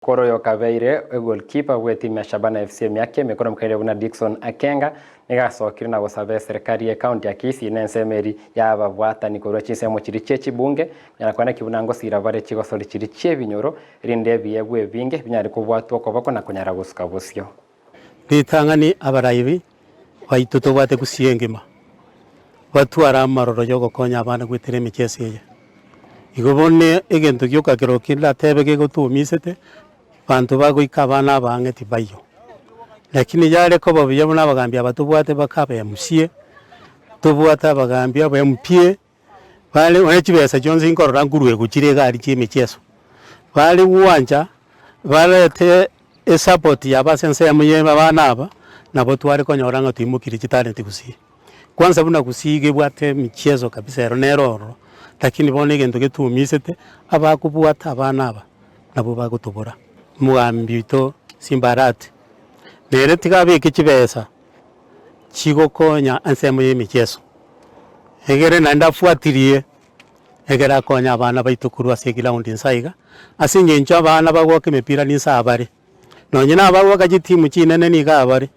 Korwa oyo okabeire egoalkeeper bw'etimu ya Shabana FC emiaka emekoro mokaire buna Dickson Akenga nigo asokire na gosaba eserekari y'ecounty ya Kisii na ensemo eri y'ababwatani korwa chinsemo chiria chie chibunge konyara koeneki buna ngosira bare chigosori chiria chi'ebinyoro erinde ebiegwa ebinge binyare kobwatwa okoboko na konyara gosuka bosio. Ritang'ani abaraibi baito tobwate gusii engima, batware amaroro yogokonya abana goetera emicheso eye. Igo bono egento gioka kerokio ndatebe gegotuomisete, banto bagoika abana abaang'e tibaiyo. Lakini yare koba buya buna abagambi aba tobwate baka aba MCA, tobwate abagambi aba MP, bare onye chibesa chionsi nkorora nkorwegwa chire egari chia emicheso, bare gwancha barete esupport yabo ase ensemo ya abana aba, nabo tware konyora ng'a toimokirie chitalent gusii. Kwanza buna gusii iga ebwate emicheso kabisa ero nere ororo, lakini bono egento getuumisete, abakobwata abana aba, nabwo bagotobora. Omogambi oito Simba Arati, nere tiga abeke chibesa chigokonya ensemo ya emicheso, egere naende afuatirie egere akonye abana baito korwa ase eground inse aiga, ase eng'encho abana bagoaka emepira ninse abare, nonye na abagoaka chitimu chinene nigo abare,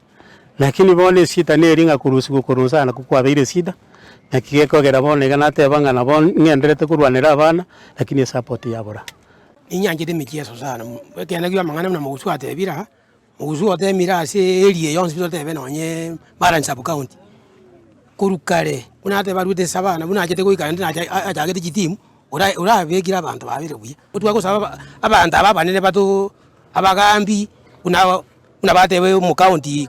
lakini bono eshida neri ng'a korusiwa korwa inse aya nakwo kwabeire eshida, naki gekogera bono iga nateba ng'a nabo ng'endererete korwanera abana, lakini esupport yabora. Ninyanchete emicheso sana, ekeene kia amang'ana buna mogusu atebire aa. Mogusu otemire ase area eye yonsi totebe nonye Marani sub county, korwa kare buna ateba arwete esabana buna achete goika naende nacha achagete chitimu, ora orabekire abanto babere buya. Twagosaba aba abanto aba abanene batoo abagambi buna buna bateba omocounty.